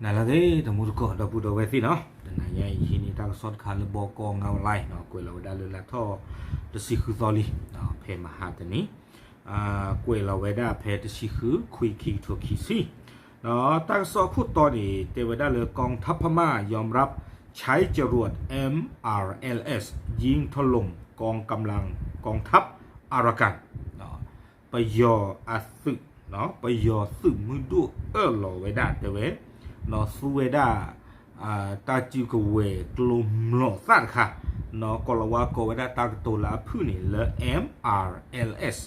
နၤလၢအဂ့ၤ တမူတကိး ဒီပုၢ်ဒီဝဲၢ်သ့ၣ်နီၤ, တနၤညါအံၤ ဟံးန့ၢ်တၢ်ကစီၣ်တခါလၢဘီကီၢ် ငါးဝလံ ကွဲးလီၤဝဲဒၣ်လၢလါထီၣ်တဆံဃုသီလံ, ဖဲမဟါတနံၤ ကွဲးလီၤဝဲဒၣ်ဖဲတဆံဃု ခွံ ခံကထိခံဆံ, တၢ်ကစီၣ်အခိၣ်တီန့ၣ် တဲဝဲဒၣ်လၢ กองทัพพม่ายอมรับใช้จรวด เอ็มอาร์แอลเอส ยิงถล่มกองกำลังกองทัพอารากัน ပယီၤအသုး, ပယီၤသုးမုၢ်ဒိၣ်အၢၣ်လီၤဝဲဒၣ်တဲဝဲ, သူဝဲဒၣ် တၢ်စုကဝဲၤကျိမျိာ်သၣ်တခါ, ကိးလီၤဝါကိးဝဲဒၣ်တၢ်ကတိၤလၢအဖုၣ်န့ၣ်လၢ M R L S,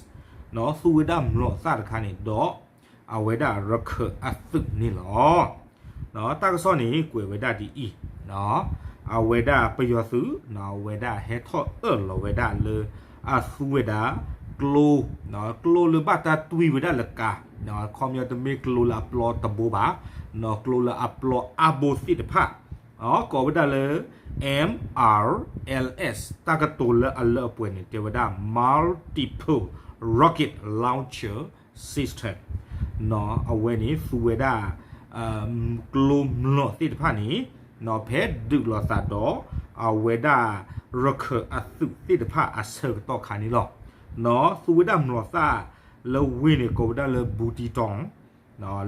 သူဝဲဒၣ်မျိာ်သၣ်တခါန့ၣ်ဒီး အဝဲဒၣ်ရခၢၣ်အသုးန့ၣ်လီၤ. တၢ်ကစီၣ်န့ၣ် ကွဲးဝဲဒၣ်ဒ်အံၤ, အဝဲဒၣ်ပယီၤသုး အဝဲဒၣ်ဟဲထီၣ်အၢၣ်လီၤဝဲဒၣ်လၢ အသူဝဲဒၣ် ကျိ, ကျိလၢဘၣ်တၢ်တွံဝဲဒၣ်လၢကါ, ခီပညီတမ့ၢ်ကျိလၢအပျီတဘိဘၣ်, ကျိလၢအပျီအါဘိသ့ၣ်တဖၣ်, ကိးဝဲဒၣ်လၢ M R L S တၢ်ကတိၤလၢအလၢအပှဲၤန့ၣ် တဲဝဲဒၣ် Multiple Rocket Launcher System, အဝဲန့ၣ်သူဝဲဒၣ် ကျိမျိာ်သ့ၣ်တဖၣ်န့ၣ် ဖဲဒုးလိာ်သးဒီး အဝဲဒၣ် ရခၢၣ်အသုးသ့ၣ်တဖၣ်အဆၢကတီၢ်ခါန့ၣ်လီၤ. သူဝဲဒၣ်မျိာ်သၣ်လၢဝ့ၢ်န့ၣ် ကိးဝဲဒၣ်လၢ ဘူတံတီၣ်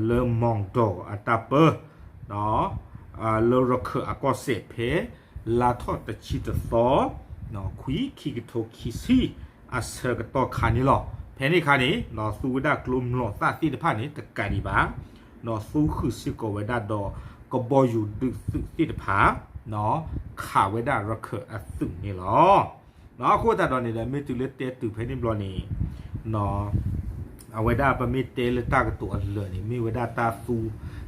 လၢမီၣ်ဒီၣ်အတၢ်ပၢ လၢရခၢၣ်အကီၢ်စဲၣ်ဖဲ လါထီၣ်တဆံတသီ ခွံ ခံကထိခံဆံ အဆၢကတီၢ်ခါန့ၣ်လီၤ. ဖဲန့ၣ်အခါန့ၣ် သူဝဲဒၣ်ကျိမျိာ်သၣ်သ့ၣ်တဖၣ်န့ၣ် တကးဒံးဘၣ် သူဃုာ်စ့ၢ်ကီးဝဲဒၣ်ဒီး ကဘီယူၤဒုးသုးသ့ၣ်တဖၣ် ခးဝဲဒၣ်ရခၢၣ်အသုးန့ၣ်လီၤ. အဃိသတးဒီးန့ၣ်ဒီး မ့ၢ်တုၤလၢတဲတုၤဖဲန့ၣ်ဘျီန့ၣ် အဝဲဒၣ်ပမ့ၢ်တဲလၢတၢ်ကတိၤအလၢာ်န့ၣ် မ့ၢ်ဝဲဒၣ်တၢ်သူ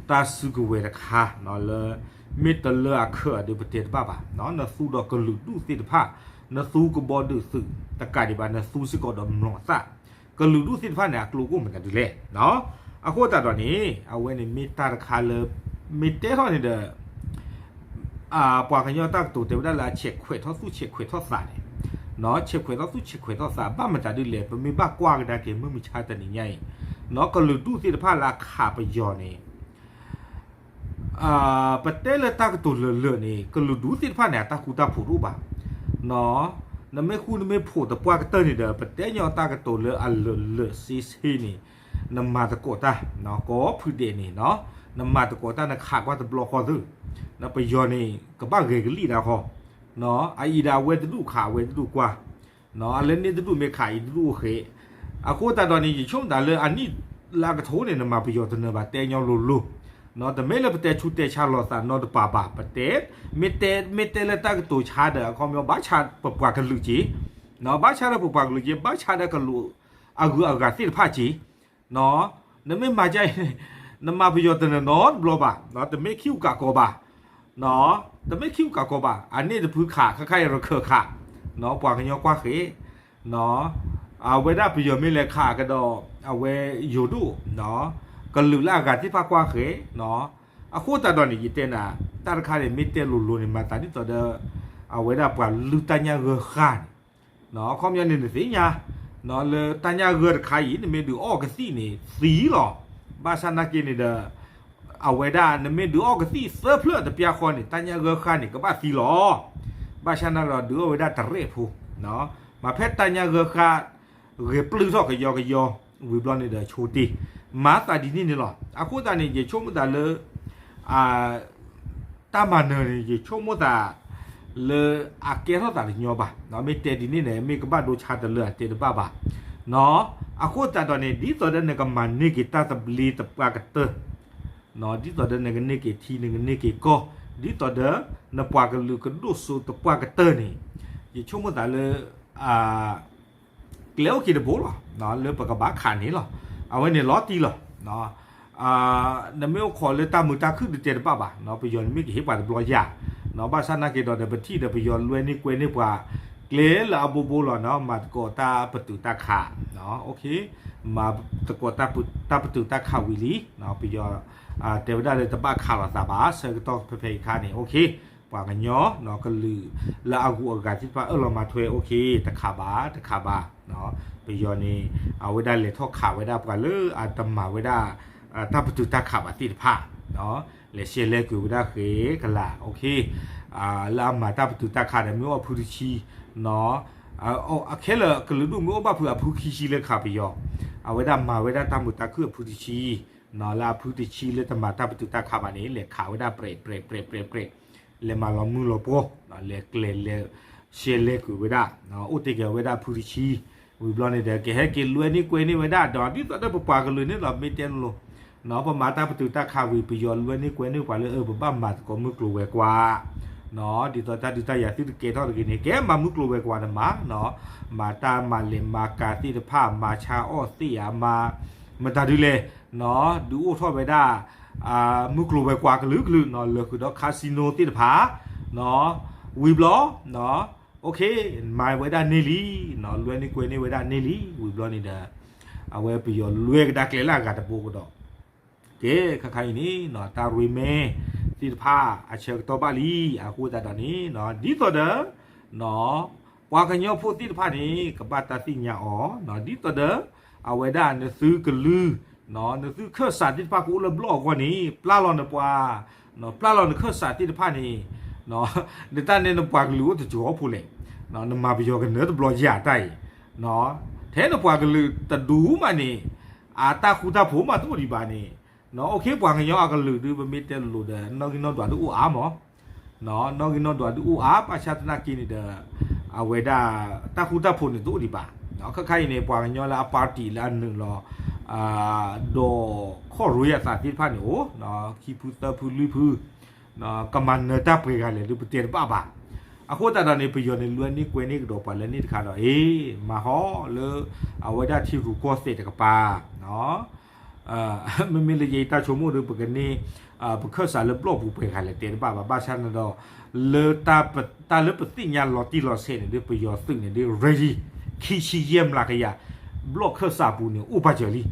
တၢ်စုကဝဲၤတခါ လၢ မ့ၢ်တလၢအခၢၣ်အဒုးပတဲတဘၣ်ဘၣ်, နသူဒီးကလုာ်ဒူၣ်သ့ၣ်တဖၣ်, နသူကဘီဒုးသုး တကးဒံးဘၣ် နသူစ့ၢ်ကီးဒီးမျိာ်သၣ်, ကလုာ်ဒူၣ်သ့ၣ်တဖၣ်န့ၣ် အကျိၤကအိၣ်မတၤဒ်လဲၣ်. အဃိသတးဒီးန့ၣ် အဝဲန့ၣ်မ့ၢ်တၢ်တခါလၢ မ့ၢ်တဲထီၣ်န့ၣ်ဒီး ပှၤကညီတၢ်ကတိၤတဲဝဲဒၣ်လၢအဆဲးခွဲးထီၣ်သူၣ်ဆဲးခွဲးထီၣ်သးန့ၣ်, ဆဲးခွဲးထီၣ်သူၣ်ဆဲးခွဲးထီၣ်သး ဘၣ်မတၤဒ်လဲၣ် ပမ့ၢ်ဘၣ်ကွၢ်ကဒါက့ၤ မုၢ်မဆါတနံၤညါအံၤ ကလုာ်ဒူၣ်သ့ၣ်တဖၣ်လၢအခးပယီၤန့ၣ် ပတဲလၢတၢ်ကတိၤလၢာ်လၢာ်န့ၣ် ကလုာ်ဒူၣ်သ့ၣ်တဖၣ်န့ၣ် အတၢ်ဃူတၢ်ဖိးတအိၣ်ဘၣ်. နမ့ၢ်ဃူနမ့ၢ်ဖိးသပှၢ်ကတၢၢ်န့ၣ်ဒီး ပတဲညီတၢ်ကတိၤလၢအလၢာ်လၢာ်ဆ့ဆ့န့ၣ် နမၤသကိးတၢ် ကိးဖုဒဲးန့ၣ် နမၤသကိးတၢ် နခးကွၢ်တဘျီဃီသု, ပယီၤန့ၣ် ကဘၣ်ဂဲၤကလံၣ်ဒၣ်ဃီ အအံၤဒီးအဝဲတဒူၣ်ခး အဝဲတဒူၣ်ကွၢ်, အလၢန့ၣ်တဒူၣ်မ့ၢ်ခး အံၤတဒူၣ်အိၣ်ဃဲး. အဃိသတးဒီးန့ၣ် ယဆိကမိၣ်သးလၢအနံၣ်လၢအကထိန့ၣ် နမၤပယီၤတနၢၤဘၣ် တဲညီလိၤလိၤ, တမ့ၢ်လၢပတဲဆူတဲဆါလိာ်သးနီတပၤဘၣ်, ပတဲ မ့ၢ်တဲ မ့ၢ်တဲလၢတၢ်ကတိၤဆါဒီး အခီပညီ ဘၣ်ဆါပပှၤကလုာ်က့ၤ, ဘၣ်ဆါလၢပပှၤကလုာ်က့ၤ ဘၣ်ဆါဒီးကလုာ်အဂုၤအဂၤသ့ၣ်တဖၣ်က့ၤ နမ့ၢ်မၤဒ်အံၤန့ၣ် နမၤပယီၤတနၢၤနီတဘျီဘၣ်, တမ့ၢ်ခံဂုၤကးကီဘၣ်, တမ့ၢ်ခံဂုၤကးကီဘၣ်, အန့ၣ်တဖုခး ခါခါအံၤရခၢၣ်ခး, ပှၤကညီကွၢ်ဃဲၤ, အဝဲဒၣ်ပယီၤမ့ၢ်လဲၤခးကဒီး အဝဲယိၤဒိၣ်, ကလုာ်လၢအဂၤသ့ၣ်တဖၣ်ကွၢ်ဃဲၤ, အဃိသတးဒီးန့ၣ် ယတဲနၤ တၢ်တခါန့ၣ် မ့ၢ်တဲလိၤလိၤန့ၣ် မၤသးဒ်သိးဒီး အဝဲဒၣ်ပှၤလုၢ်တၢ်ညၣ်ဂၢၢ်ဃၢ်န့ၣ် အခီပညီန့ၣ် နသ့ၣ်ညါ လၢတၢ်ညၣ်ဂၢၢ်တခါအံၤ နမ့ၢ်ဒုးအီၣ်ကသံၣ်န့ၣ် သံလီၤ. ဘၣ်ဆၣ်နာ်က့န့ၣ်ဒီး အဝဲဒၣ်နမ့ၢ်ဒုးအီၣ်ကသံၣ်သၢဖျၢၣ်တပျၢ်ဃီန့ၣ် တၢ်ညၣ်ဂၢၢ်ဃၢ်န့ၣ် ကဘၣ်သံလီၤ. ဘၣ်ဆၣ်နာ်က့ဒီးဒုးအီၣ်ဝဲဒၣ်တရဲၣ်ဖိ မ့ၢ်ဖဲတၢ်ညၣ်ဂၢၢ်ဃၢ် ဂဲၤပျုၢ်ထီၣ်ကယီကယီ ဝံၤဘျီန့ၣ်ဒီးဆိတ့ၢ် မၤသးဒ်န့ၣ်န့ၣ်လီၤ. အဃိသတးန့ၣ် ယဆိကမိၣ်သးလၢ တၢ်မၤနၢၤန့ၣ် ယဆိကမိၣ်သးလၢအကဲထီၣ်သးတညီဘၣ်, မ့ၢ်တဲဒ်န့ၣ်န့ၣ် မ့ၢ်ကဘၣ်ဒိဆါတလၢအတဲတဘၣ်ဘၣ်. အဃိသတးဒီးန့ၣ် ဒ်သိးဒီးနကမၤန့ၢ်က့ၤတၢ်သဘျ့သပှၢ်ကတၢၢ်, ဒ်သိးဒီးနကန့ၢ်က့ၤထံ နကန့ၢ်က့ၤကီၢ်, ဒ်သိးဒီးနပှၤကလုာ်ကဒိၣ်စိသပှၢ်ကတၢၢ်န့ၣ် ယဆိကမိၣ်သးလၢ ကျဲအိၣ်က့ၤတဘိလီၤ လၢပကဘၣ်ခးန့ၣ်လီၤ. အဝဲန့ၣ်လီၤတံၢ်လီၤ. နမ့ၢ်အိၣ်ခိးလၢတၢ်မုာ်တၢ်ခုၣ်ဒုးတဲတဘၣ်ဘၣ်, ပယီၤန့ၣ်မ့ၢ်ကဟ့ၣ်ပှၤတဘျီယၤ, ဘၣ်ဆၣ်နာ်က့ဒီးဒီး ပထံၣ်ဒီးပယီၤလွဲန့ၢ်ကွဲန့ၢ်ပှၤ ကျဲလၢအဘိဘိလီၤ, မၤသကိးတၢ်ပတုာ်တၢ်ခး, မၤသကိးတၢ်ပတုာ်တၢ်ခးဝံၤလံ, ပယီၤ တဲဝဲဒၣ်လၢတဘၣ်ခးလိာ်သးဘၣ် ဆၢကတီၢ်ဖဲဖဲအံၤအခါန့ၣ် ပှၤကညီ ကလုာ်လၢအဂုၤအဂၤသ့ၣ်တဖၣ်အၢၣ်လီၤမၤထွဲ တခးဘၣ် တခးဘၣ်, ပယီၤန့ၣ် အဝဲဒၣ်လဲၤထီၣ်ခးဝဲဒၣ်ပှၤလၢအတမၤဝဲဒၣ် တၢ်ပတုာ်တၢ်ခးဘၣ်သ့ၣ်တဖၣ်, လဲၤရှဲလဲၤကွံာ်ဝဲဒၣ်ဃဲကလး လၢအမၤတၢ်ပတုာ်တၢ်ခးဒီး မ့ၢ်အိၣ်ဖုတဆံ, အခဲလၢာ်ကလုာ်ဒူၣ်မ့ၢ်အိၣ်ဘၣ်ဖုးအဖုခံဆံလၢခးပယီၤ, အဝဲဒၣ်မၤဝဲဒၣ်တၢ်မုာ်တၢ်ခုၣ်အဖုတဆံ, လၢအဖုတဆံလၢတမၤတၢ်ပတုာ်တၢ်ခးဘၣ်န့ၣ် လဲၤခးဝဲဒၣ်ပြဲးပြဲးပြဲးပြဲးပြဲး, လဲၤမၤလီၤမုၢ်လီၤပှီၢ်, လဲၤကျဲၤလဲၤရှဲလဲၤကွံာ်ဝဲဒၣ်, အိၣ်တ့ၢ်က့ၤဝဲဒၣ်ဖုတဆံ, ဝံၤဘျီန့ၣ်ဒီး ကဟဲက့ၤလွဲန့ၢ်ကွဲန့ၢ်ဝဲဒၣ်ဒီး ဒ်သိးဒီးပပှၤကလုာ်န့ၣ်လီၤ မ့ၢ်တဲလိၤ ပမၤတၢ်ပတုာ်တၢ်ခးဝံၤ ပယီၤလွဲန့ၢ်ကွဲန့ၢ်ပှၤလၢ အၢ ပဘၣ်မၤသကိးမုၢ်ကျိၤဝဲၤကွာ်, ဒ်သိးတၢ်ဒုးတၢ်ယၤသုတကဲထီၣ်တဂ့ၤန့ၣ် ကဲမၤမုၢ်ကျိၤဝဲၤကွာ်နမၤ, မၤတၢ်မၤလဲၤမၤကၤသ့ၣ်တဖၣ် မၤဆါအီၣ်သ့ၣ်ဧါ မၤ မတၤဒုလဲၣ်, ဒုးအိၣ်ထီၣ်ဝဲဒၣ် မုၢ်ကျိၤဝဲၤကွာ်ကလုာ်ကလုာ် လၢဃုာ်ဒီး casino သ့ၣ်တဖၣ်, ဝံၤဘျီ မၤဝဲဒၣ်န့ၢ်လံ, လွဲန့ၢ်ကွဲန့ၢ်ဝဲဒၣ်န့ၢ်လံ ဝံၤဘျီန့ၣ်ဒီး အဝဲပယီၤလွဲကဒါကျဲလၢအဂၤတဘိကဒီး, ကဲ ခါခါအံၤန့ၣ် တၢ်ရ့မဲသ့ၣ်တဖၣ်အဆၢကတီၢ်ဘၣ်လံ, အဃိသတးဒီးန့ၣ် ဒ်သိးဒီး ပှၤကညီဖိသ့ၣ်တဖၣ်န့ၣ် ကဘၣ်တၢ်သ့ၣ်ညါအီၤ, ဒ်သိးဒီး အဝဲဒၣ်နသုကလုာ် နသုခၢၣ်စးသ့ၣ်တဖၣ်ကအိၣ်လၢဘျီၣ်အဂီၢ်န့ၣ် ပျၢ်လီၤနပှၤ ပျၢ်လီၤနခၢၣ်စးသ့ၣ်တဖၣ်န့ၣ်, နတၢ်န့ၣ်နပှၤကလုာ်အိၣ်တစှီၤဖိလဲၣ်, နမၤပယီၤကနၢၤတဘျီယၤတၢ်အံၤ, ထဲနပှၤကလုာ်တဒူမးန့ၣ် အတၢ်ဃူတၢ်ဖိးမးတအိၣ်ဒံးဘၣ်န့ၣ်, အိၣ်ခ့ ပှၤကညီအကလုာ်ဒု ပမ့ၢ်တဲလိၤဒီး နီၣ်ဂံၢ်နီၣ်ဒွးဒုအိၣ်အါမး, နီၣ်ဂံၢ်နီၣ်ဒွးဒုအိၣ်အါ ဘၣ်ဆၣ်သနာ်က့န့ၣ်ဒီး အဝဲဒၣ် တၢ်ဃူတၢ်ဖိးန့ၣ်တအိၣ်ဒံးဘၣ်, ခါခါအံၤန့ၣ် ပှၤကညီလၢအ party လၢအနုာ်လီၤ ဒီးခီၣ်ရ့အသးသ့ၣ်တဖၣ်န့ၣ်အိၣ်, ခံဖုသၢဖုလွံၢ်ဖု ကမၤနၢၤတၢ်ပှဲၤဂၤလဲၣ်ဒု ပတဲတဘၣ်ဘၣ်, အဃိသတးဒီးန့ၣ် ပယီၤန့ၣ်လွဲန့ၢ်ကွဲန့ၢ်ကဒီးပှၤလၢန့ၣ်တခါဒီး အ့ မၤဟီလၢ အဝဲဒၣ်ထံရူၢ်ကီၢ်သဲးတကပၤ မ့မ့ၢ်လၢယတၢ်ဆိကမိၣ်ဒီး ပကန့ၢ် ပခၢၣ်စးလၢဘျီၣ်ပူၤပှဲၤဂၤလဲၣ်တဲတဘၣ်ဘၣ်, ဘၣ်ဆၣ်န့ၣ်ဒီး လၢ တၢ်လၢပသ့ၣ်ညါလီၤတံၢ်လီၤဆဲးန့ၣ်ဒီး ပယီၤသုးန့ၣ်ဒီး ready ခံဆံယဲၢ်မျးကယၤ ဘျီၣ်ခၢၣ်စးပူၤန့ၣ် အိၣ်ပာ်စၢၤလံ,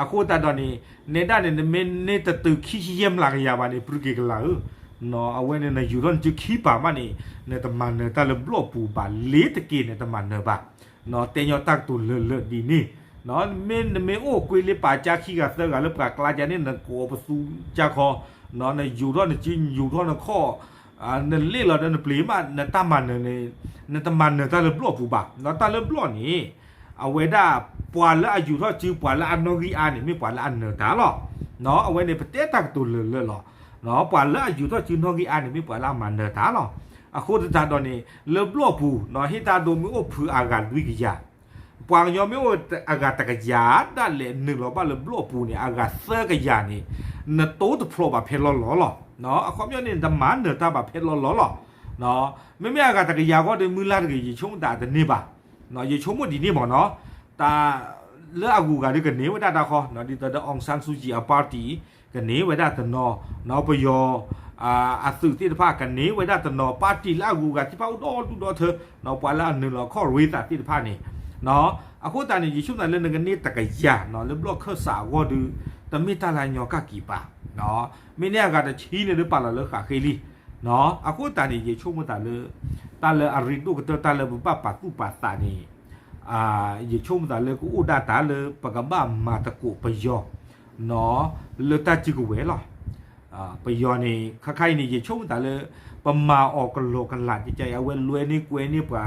အဃိသတးဒီးန့ၣ် နဲဒၣ်န့ၣ် နမ့ၢ်န့ၢ်တတုၤခံဆံယဲၢ်မျးကယၤဘၣ်န့ၣ် ပြုၢ်က့ၤကလးဧၢ အဝဲန့ၣ် နယူၤထီၣ်နစုခံပာ်မးန့ၣ် နတမၤနၢၤတၢ်လၢဘျီၣ်ပူၤဘၣ်, လ့ၤတက့ၢ်နတမၤနၢၤဘၣ်, တဲညီတၢ်ကတိၤလၢာ်လၢာ်ဒ်န့ၣ်, မ့ၢ်နမ့ၢ်အိၣ်ကွ့လၢပာ်ကၢခံဂၤသၢဂၤလၢပှၤကျါကန့ၣ် နကိးပသူကၢခီ, နယူၤထီၣ်နစု ယူၤထီၣ်နခီၣ်, နလ့ၣ်လီၤဒီးနပျ့ၤမး နတၢ်မၤနၢၤန့ၣ် နတမၤနၢၤတၢ်လၢဘျီၣ်ပူၤဘၣ်, တၢ်လၢဘျီၣ်န့ၣ် အဝဲဒၣ် ပှၤလၢအယူၤထီၣ်စု ပှၤလၢအနီၣ်ဂံၢ်အါန့ၣ် မ့ၢ်ပှၤလၢအနၢၤတၢ်လီၤ, အဝဲန့ၣ် ပတဲတၢ်ကတိၤလၢာ်လၢာ်လီၤ, ပှၤလၢအယူၤထီၣ်စုနီၣ်ဂံၢ်အါန့ၣ် မ့ၢ်ပှၤလၢအမၤနၢၤတၢ်လီၤ, အဃိသတးဒီးန့ၣ် လၢဘျီၣ်ပူၤ ဟ့ၣ်တၢ်ဒိမ့ၢ်အိၣ်ဖုးအဂၤလွံၢ်ကယၤ, ပှၤကညီမ့ၢ်အိၣ်အဂၤတကယၤဒၣ်လဲာ် နုာ်လီၤဘၣ်လၢဘျီၣ်ပူၤန့ၣ် အဂၤသၢကယၤန့ၣ် နတိတဖျိးဘၣ်ဖဲလီၤလီၤလီၤ, အခီပညီန့ၣ် နတမၤနၢၤတၢ်ဘၣ်ဖဲလီၤလီၤလီၤ, မ့မ့ၢ်အဂၤတကယၤဃီဒီး မုၢ်လၢ်တဂ့ၤ ယဆိကမိၣ်တၢ်တန့ၢ်ဘၣ်, ယဆိကမိၣ်ဒ်န့ၣ်မ့ၢ်နီၤ, တၢ်လၢအဂုၤအဂၤဒီးကန့ၢ်ဝဲဒၣ်တၢ်ဃီ, ဒ်သိးဒီး အောင်ဆန်းစုကြည် အ party ကန့ၢ်ဝဲဒၣ်တနီၤ, ပယီၤ အသုးသ့ၣ်တဖၣ်ကန့ၢ်ဝဲဒၣ်တနီၤ, party လၢအဂုၤအဂၤသ့ၣ်တဖၣ်အိၣ်ဒီဒူၣ်ဒီထၢ, ပှၤလၢအနုာ်လီၤခီၣ်ရ့သးသ့ၣ်တဖၣ်န့ၣ်, အဃိသတးန့ၣ် ယဆိကမိၣ်သးလၢနကန့ၢ်တကယၤ လၢဘျီၣ်ခၢၣ်စးအဂီၢ်ဒီး တမ့ၢ်တၢ်လၢအညီကၣ်က့ၤဘၣ်, မ့ၢ်န့ၢ်အဂၤတဆံန့ၣ်ဒီးပာ်လီၤလၢဃာ်ဃ့လံ, အဃိသတးန့ၣ် ယဆိကမိၣ်သးလၢ တၢ်လၢအရ့ဒိၣ်ကတၢၢ် တၢ်လၢပဘၣ်ပာ်သူၣ်ပာ်သးန့ၣ် ယဆိကမိၣ်သးလၢကအိၣ်ဒၣ်တၢ်လၢ ပကဘၣ်မၤသကိးပယီၤ လၢတၢ်စုကဝဲၤလီၤ. ပယီၤန့ၣ် ခါခါအံၤန့ၣ် ယဆိကမိၣ်သးလၢ ပမၤအီၤကလီကလး ကကါအံၤ အဝဲလွဲန့ၢ်ကွဲန့ၢ်ပှၤ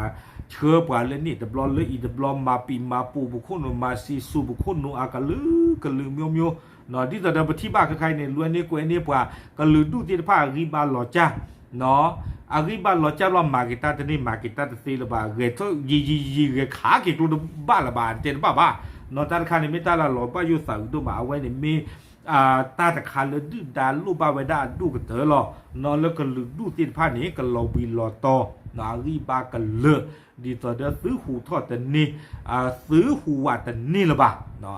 ဆှၢပှၤလၢန့ၣ်တဘျီလၢအံၤတဘျီ မၤပံာ်မၤပူၤပခိၣ်နူာ် မၤစံးဆူၣ်ပခိၣ်နူာ်အကလုာ်ကလုာ် မျိုးမျိုး ဒ်သိးဒီးပထံၣ်ဘၣ်ခါခါအံၤန့ၣ် လွဲန့ၢ်ကွဲန့ၢ်ပှၤ ကလုာ်ဒူၣ်သ့ၣ်တဖၣ်အဂံၢ်ဘါလီၤစၢ် အဂံၢ်ဘါလီၤစၢ်ဘျီ မၤက့ၤတၢ်တန့ၢ် မၤက့ၤတၢ်တသ့လၢၤဘၣ် ဂဲၤထီၣ်ယံာ်ယံာ်ယံာ် ဂဲၤခးက့ၤကျိတဘၣ်လၢၤဘၣ် တဲတဘၣ်ဘၣ်. တၢ်တခါန့ၣ် မ့ၢ်တၢ်လၢလီၤဘၣ်ယိၣ်သးအုးဒိၣ်မး အဝဲန့ၣ်မ့ၢ် တၢ်တခါလၢဒုၣ်ဒါလိၣ်ဘၣ်ဝဲဒၣ်အဒိၣ်ကတၢၢ်လီၤ. လၢကလုာ်ဒူၣ်သ့ၣ်တဖၣ်န့ၣ် ကလီၤဘှံးလီၤတီၤ အဂံၢ်ဘါကလၢာ် ဒ်သိးဒီးသုဟူးထီၣ်တန့ၢ် သုဟူးဝးတန့ၢ်လၢၤဘၣ်.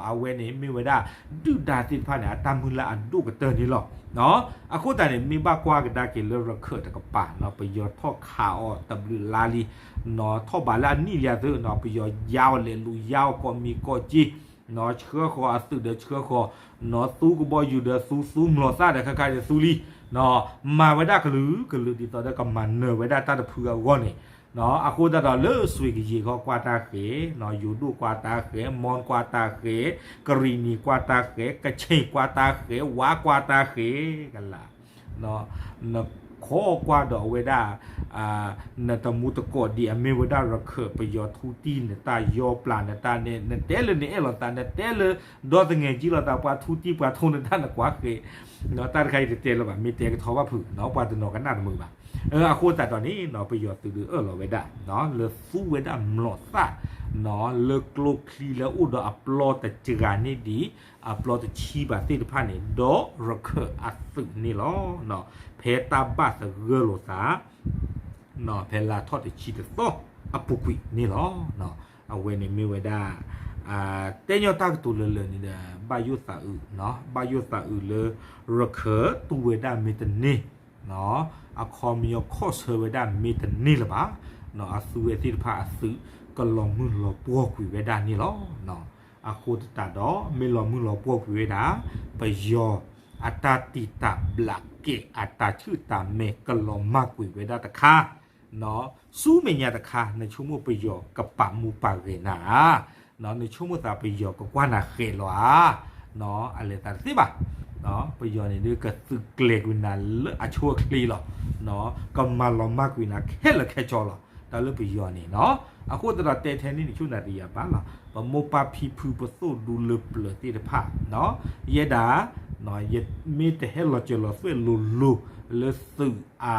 အဝဲန့ၣ်မ့ၢ်ဝဲဒၣ် ဒုၣ်ဒါသ့ၣ်တဖၣ်န့ၣ် အတၢ်မုၢ်လၢ်အဒိၣ်ကတၢၢ်န့ၣ်လီၤ. အဃိသတးန့ၣ် မ့ၢ်ဘၣ်ကွၢ်ကဒါက့ၤလၢရခၢၣ်တကပၤ ပယီၤထီၣ်ခးအီၤတဘျုးလါလံ ထီၣ်ဘးလၢအနံၣ်လံအသိး ပယီၤယါအီၤလဲၤလူၤယါအီၤကိးမံၤကိးက့ ဆှၢဃီၤအသုးဒီးဆှၢဃီၤ သူကဘီယူၤဒီးသူ သူမျိာ်သၣ်ဒီးခါခါဒီးသူလံ မၤဝဲဒၣ်ကလုာ်ကလုာ်ဒ်သိးဒီးကမၤနၢၤဝဲဒၣ်တၢ်တဖုအဂီၢ်န့ၣ် အဃိသတးဒီးလၢစွ့ၣ်ကယံၤခီကွၢ်တၢ်ဃဲၤ ယိၤဒိၣ်ကွၢ်တၢ်ဃဲၤ မွန်ကွၢ်တၢ်ဃဲၤ ကရံၣ်နံၤကွၢ်တၢ်ဃဲၤ ကခ့ၣ်ကွၢ်တၢ်ဃဲၤ ဝါကွၢ်တၢ်ဃဲၤ ကလး နခိးကွၢ်ဒီးအဝဲဒၣ် နတမူတကိးဒံး အမ့ၢ်ဝဲဒၣ်ရခၢၣ် ပယီၤထူတံၢ်နတၢ် ယီပျၢ်နတၢ်န့ၣ် နတဲလၢနအဲၣ်လိာ်သး နတဲလၢ ဒီသငဲးကံလိာ်သး ပှၤထူတံၢ်ပှၤထိနတၢ် နကွၢ်ဃဲ တၢ်တခါအံၤတတဲလၢၤဘၣ် မ့ၢ်တဲကထီဘၣ်ဖုး ပှၤတနီၤကနၣ်တမုာ်ဘၣ်. အဃိသတးဒီးန့ၣ် ပယီၤသုးဒုးအၢၣ်လီၤဝဲဒၣ် လၢသူဝဲဒၣ်မျိာ်သၣ် လၢကျိချံလၢအိၣ်ဒီးအပျီတစှၤန့ၢ်ဒံး အပျီတဆံဘၣ်သ့ၣ်တဖၣ်န့ၣ် ဒီးရခၢၣ်အသုးန့ၣ်လီၤ. ဖဲတၢ်ဘၣ်သဂၢၢ်လိာ်သး ဖဲလါထီၣ်တဆံတသီအပူၤကွံာ်န့ၣ်လီၤ. အဝဲန့ၣ်မ့ၢ်ဝဲဒၣ် တဲညီတၢ်ကတိၤလၢလၢာ်န့ၣ်ဒီး ဘၣ်ယိၣ်သးအုး ဘၣ်ယိၣ်သးအုးလၢ ရခၢၣ်တူၢ်ဝဲဒၣ်မ့ၢ်တန့ၢ် အခီပညီခီၣ်ဆၢဝဲဒၣ်မ့ၢ်တန့ၢ်လၢၤဘၣ်. အသုဝဲသ့ၣ်တဖၣ်အသုး ကလီၤမုၢ်လီၤပှီၢ်ကွံာ်ဝဲဒၣ်န့ၣ်လီၤ. အဃိသတးဒီး မ့ၢ်လီၤမုၢ်လီၤပှီၢ်ကွံာ်ဝဲဒၣ် ပယီၤအတၢ်တံာ်တာ်ဘျးကဲး အတၢ်ဆူၣ်တၢ်မဲာ် ကလီၤမၢ်ကွံာ်ဝဲဒၣ်တခါ ဆူမဲာ်ညါတခါ နဆိကမိၣ်ပယီၤကပာ်မူပာ်ဂဲၤနၤဧါ, နဆိကမိၣ်သးပယီၤကကွၢ်နၤဃဲးလီၤဧါ, အလဲၤသးတသ့ဘၣ်. ပယီၤန့ၣ်ဒုးကသုးကျဲၤကွံာ်နၤလၢအဆိအချ့လီၤ. ကမၤလီၤမၢ်ကွံာ်နၤခဲလၢာ်ခဲဆ့လီၤ. တၢ်လၢပယီၤန့ၣ်နီၤ, အဃိသတးဒီးတဲထဲန့ၣ် နဆိၣ်နၤတယၤဘၣ်လီၤ. ပမိၢ်ပၢ်ဖံဖုပသိၣ်ဒူလၢပျၢၤသ့ၣ်တဖၣ် ယဲဒၣ် မ့ၢ်တဟဲလီၤစၢၤလီၤသွဲၣ်လိၤလိၤ လၢသုးအ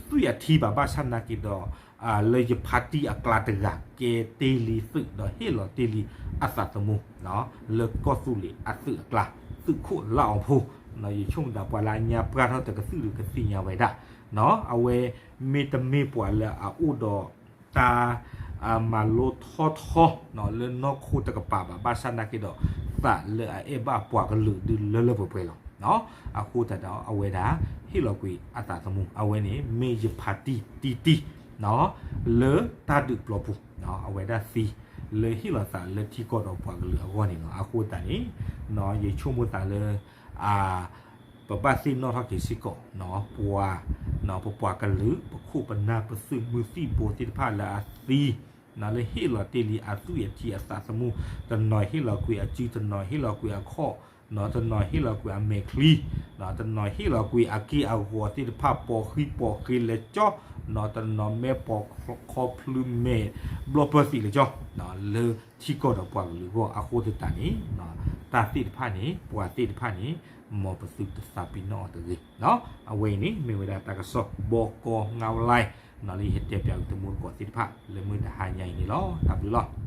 သွံၣ်အထံဘၣ် ဘၣ်ဆၣ်နာ်က့ဒီး လၢယဖါတံၢ်အကျါတဂၤ ကဲတ့ၢ်လံသုး ဒီးဟ့ၣ်လီၤတ့ၢ်လံအသးသမူ လၢကီၢ်သူလ့ၤအသုးအကျါ သုးခိၣ်လၢအီၤဖိ, ယဆိကမိၣ်သးပှၤလၢအညါပှၢ်ထီၣ်တကသုၣ်ဒီးကသ့ၣ်ညါဝဲဒၣ်, အဝဲမ့တမ့ၢ်ပှၤလၢအအိၣ်ဒီး တၢ် မၤလိထီထီ လၢနီၢ်ခိတကပၤဘၣ် ဘၣ်ဆၣ်နာ်က့ဒီး သးလၢအအဲၣ်ဘၣ်ပှၤကလုာ်ဒုးလၢလၢပှဲၤပှဲၤလီၤ. အဃိသတးဒီးအဝဲဒၣ် ဟ့ၣ်လီၤကွံာ်အသးသမူ အဝဲန့ၣ် မ့ၢ်ယဖါတံၢ်တံၢ်တံၢ် လၢတၢ်ဒုးပျီပူၤ အဝဲဒၣ်သံ လၢဟ့ၣ်လီၤသးလၢထံကီၢ်ဒီးပှၤကလုာ်အဂီၢ်န့ၣ်လီၤ. အဃိသတးန့ၣ် ယဆိကမိၣ်သးလၢ ပဘၣ်သ့ၣ်နီၣ်ထီၣ်က့ၤစ့ၢ်ကီး ပှၤ ပပှၤကလုာ် ပခိၣ်ပနၢ် ပသုးမုၢ်သံၣ်ဘိသ့ၣ်တဖၣ်လၢအသံ လၢဟ့ၣ်လီၤတ့ၢ်လံအသွံၣ်အထံအသးသမူ, တနီၤဟ့ၣ်လီၤကွံာ်အစု, တနီၤဟ့ၣ်လီၤကွံာ်အခီၣ်, တနီၤဟ့ၣ်လီၤကွံာ်အမဲာ်ချံ, တနီၤဟ့ၣ်လီၤကွံာ်အက့ၢ်အဂီၤသ့ၣ်တဖၣ် ပိာ်ဃံပိာ်ဃ့လဲၤကၠီ, တနီၤမဲာ်ပိာ်ခီဖျိမဲာ်ဘျီၣ်ပၢၢ်သံးလဲၤကၠီ, လၢထံကီၢ်ဒီးပှၤကလုာ်အဂီၢ် အဃိသတးန့ၣ် တၢ်သ့ၣ်တဖၣ်န့ၣ် ပှၤသ့ၣ်တဖၣ်န့ၣ် မ်ပသုတသးပ့ၤနီၣ်အီၤတဂ့ၤ. အဝဲအံၤန့ၣ် မ့ၢ်ဝဲဒၣ်တၢ်ကစီၣ် ဘီကီ ငါးလါ လၢယဟဲတဲပၠးက့ၤတမူတကိးသ့ၣ်တဖၣ် လၢမုၢ်တဟါညါအံၤန့ၣ်လီၤ. တၢ်ဘျုးလီၤ.